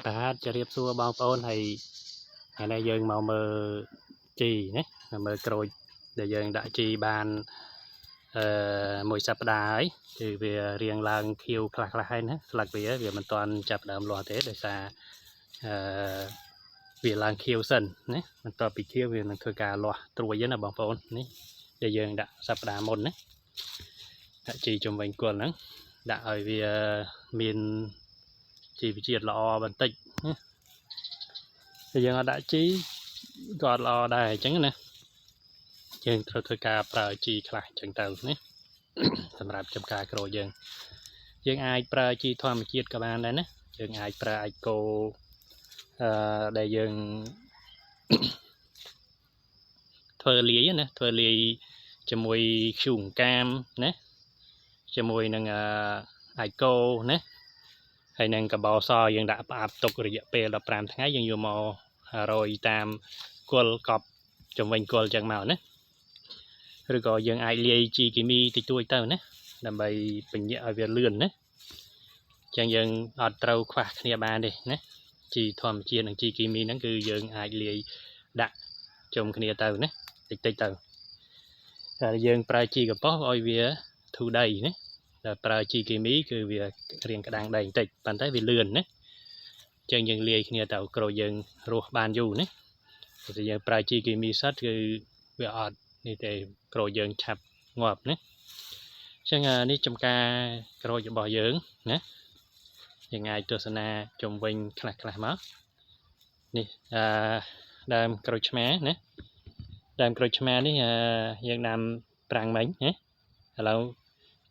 បាទជម្រាបសួរបងប្អូនហើយថ្ងៃនេះយើងមកមើលជីណាមកមើលក្រូចដែលយើងដាក់ជីបានអឺមួយសប្តាហ៍ហើយគឺវារៀងឡើងខៀវខ្លះខ្លះហើយណាស្លឹកវាមិនទាន់ចាប់ដើមលាស់ទេដោយសារអឺវាឡើងខៀវសិនណាបន្ទាប់ពីខៀវវានឹងធ្វើការលាស់ត្រួយណាបងប្អូននេះដែលយើងដាក់សប្តាហ៍មុនណាដាក់ជីជុំវិញគល់ហ្នឹងដាក់ឲ្យវាមានជីវជាតិល្អបន្តិចណាតែយើងអត់ដាក់ជីក៏អត់ល្អដែរអញ្ចឹងណាយើងត្រូវធ្វើការប្រើជីខ្លះអញ្ចឹងទៅណា សម្រាប់ចំការក្រូចយើងយើងអាចប្រើជីធម្មជាតិក៏បានដែរណាយើងអាចប្រើអាចគោអឺដែលយើង ធ្វើលាយណាធ្វើលាយជាមួយធ្យូងកាមណាជាមួយនឹងអាចគោណាហើយនឹងកបោសយើងដាក់ផ្អាប់ទុករយៈពេល15ថ្ងៃយើងយកមករោយតាមគល់កប់ជំវិញគល់ចឹងមកណាឬក៏យើងអាចលាយជីគីមីតិចតួចទៅណាដើម្បីពញាក់ឲ្យវាលឿនណាចឹងយើងអត់ត្រូវខ្វះគ្នាបានទេណាជីធម្មជាតិនិងជីគីមីហ្នឹងគឺយើងអាចលាយដាក់ជុំគ្នាទៅណាតិចតិចទៅតែយើងប្រើជីកំប៉ុស្តឲ្យវាធូរដីណាតែប្រើជីគីមីគឺវារៀងក្តាំងដីបន្តិចប៉ុន្តែវាលឿនណាចឹងយើងលាយគ្នាទៅក្រូចយើងរស់បានយូរណាបើយើងប្រើជីគីមីសុទ្ធគឺវាអត់នេះទេក្រូចយើងឆាប់ងាប់ណាចឹងនេះចំការក្រូចរបស់យើងណាយើងអាចទស្សនាជុំវិញខ្លះខ្លះមកនេះអឺដើមក្រូចឆ្មាណាដើមក្រូចឆ្មានេះយើងដាំប្រាំងមិញណាឥឡូវ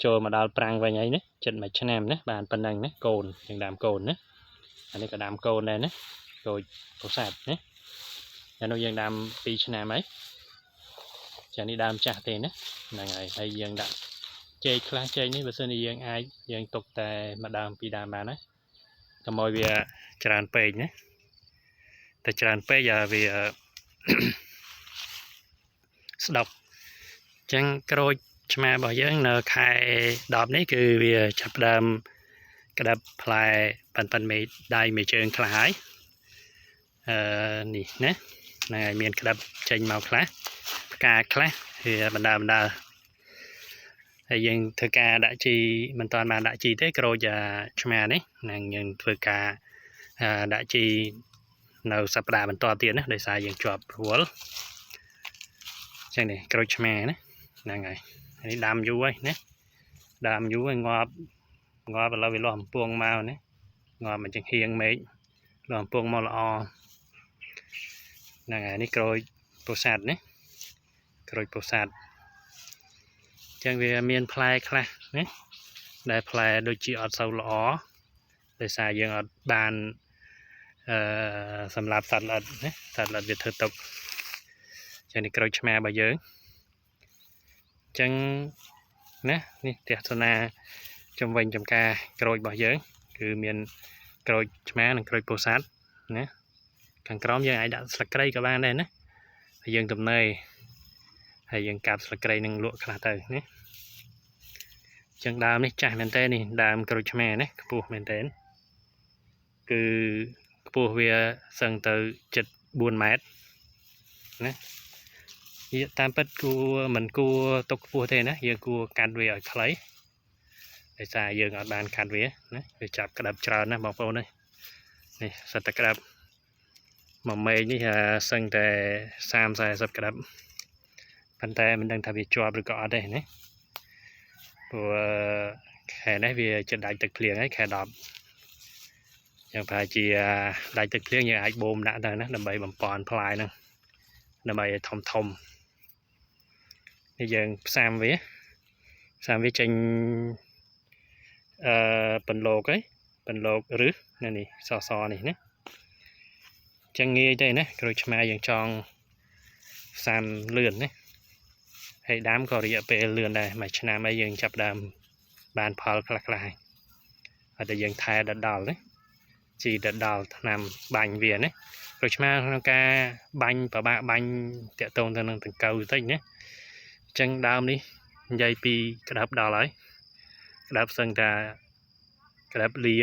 ចូលមកដល់ប្រាំងវិញហើយណាចិត្តមួយឆ្នាំណាបានប៉ុណ្ណឹងណាកូនយើងដាំកូនណាអានេះក៏ដាំកូនដែរណាក្រូចពោធិ៍សាត់ណាអានោះយើងដាំ2ឆ្នាំហើយចានេះដើមចាស់ទេណាហ្នឹងហើយហើយយើងដាក់ចេកខ្លះចេកនេះបើសិនជាយើងអាចយើងទុកតែមួយដើមពីរដើមបានណាកុំឲ្យវាច្រើនពេកណាតែច្រើនពេកវា ស្ដុកអញ្ចឹងក្រូចឆ្មារបស់យើងនៅខែ10នេះគឺវាចាប់ផ្ដើមក្តាប់ផ្លែប៉ិនប៉ិនមេដៃមេជើងខ្លះហើយអឺនេះណាហ្នឹងហើយមានក្តាប់ចេញមកខ្លះផ្កាខ្លះវាបណ្ដាបណ្ដាហើយយើងធ្វើការដាក់ជីមិនតាន់បានដាក់ជីទេក្រូចឆ្មានេះនឹងយើងធ្វើការដាក់ជីនៅសប្តាហ៍បន្តទៀតណាដោយសារយើងជាប់រវល់ចឹងនេះក្រូចឆ្មាណាហ្នឹងហើយនេះដាំយូរហើយណាដាំយូរហើយងាប់ងាប់ឥឡូវវាលាស់អំពងមកណាងាប់មកចឹងហៀងមេឃលាស់អំពងមកល្អហ្នឹងហើយនេះក្រូចពោធិ៍សាត់ណាក្រូចពោធិ៍សាត់ចឹងវាមានផ្លែខ្លះណាដែលផ្លែដូចជាអត់សូវល្អដោយសារយើងអត់បានអឺសម្រាប់សត្វល្អិតណាសត្វល្អិតវាធ្វើទុកចឹងនេះក្រូចឆ្មារបស់យើងចឹងណានេះទស្សនាជំវិញចំការក្រូចរបស់យើងគឺមានក្រូចឆ្មានិងក្រូចពោធិ៍សាត់ណាខាងក្រោមយើងអាចដាក់ស្លឹកគ្រៃក៏បានដែរណាហើយយើងទំនេរហើយយើងកាប់ស្លឹកគ្រៃនឹងលក់ខ្លះទៅណាចឹងដើមនេះចាស់មែនតើនេះដើមក្រូចឆ្មាណាខ្ពស់មែនតើគឺខ្ពស់វាសឹងទៅជិត4ម៉ែត្រណាតាមពិតគួរមិនគួរទុកខ្ពស់ទេណាយើងគួរកាត់វាឲ្យខ្លីដោយសារយើងអត់បានកាត់វាណាវាចាប់ក្តាប់ច្រើនណាស់បងប្អូននេះនេះសិតតែក្តាប់មួយមែកនេះសឹងតែ30 40ក្តាប់ប៉ុន្តែមិនដឹងថាវាជាប់ឬក៏អត់ទេណាព្រោះខែនេះវាចិត្តដាច់ទឹកភ្លៀងហើយខែ10យ៉ាងប្រហែលជាដាច់ទឹកភ្លៀងយើងអាចបូមដាក់ទៅណាដើម្បីបំពន់ផ្លែហ្នឹងដើម្បីឲ្យធំធំនេះយើងផ្សាំវាផ្សាំវាចេញអឺពន្លកហើយពន្លករឹសនៅនេះសសនេះណាចឹងងាយទេណាក្រូចឆ្មាយើងចង់ផ្សាំលឿនណាហើយដាំក៏រយៈពេលលឿនដែរមួយឆ្នាំអីយើងចាប់ដើមបានផលខ្លះខ្លះហើយអត់តែយើងថែដល់ដល់ណាជីដល់ដល់ថ្នាំបាញ់វាណាក្រូចឆ្មាក្នុងការបាញ់ប្របាក់បាញ់តាក់ទងទៅនឹងដង្កូវតិចណាអញ្ចឹងដើមនេះនិយាយពីក្តាប់ដល់ហើយក្តាប់សឹងថាក្តាប់លា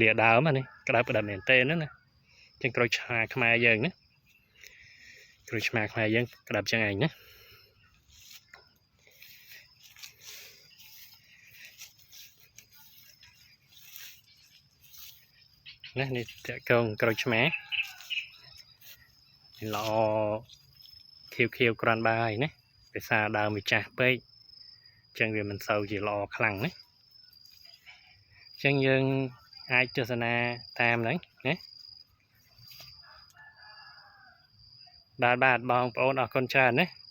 លាដើមនេះក្តៅក្តៅមែនទេណាណាចឹងក្រូចឆ្មាខ្មែរយើងណាក្រូចឆ្មាខ្មែរយើងក្តៅចឹងឯងណាណានេះតាក់កងក្រូចឆ្មាល្អខៀវខៀវក្រាន់បាយណាភាសាដើមវាចាស់ពេកចឹងវាមិនសូវជាល្អខ្លាំងណាចឹងយើងអាចទស្សនាតាមហ្នឹងណាបាទបាទបងប្អូនអរគុណច្រើនណា។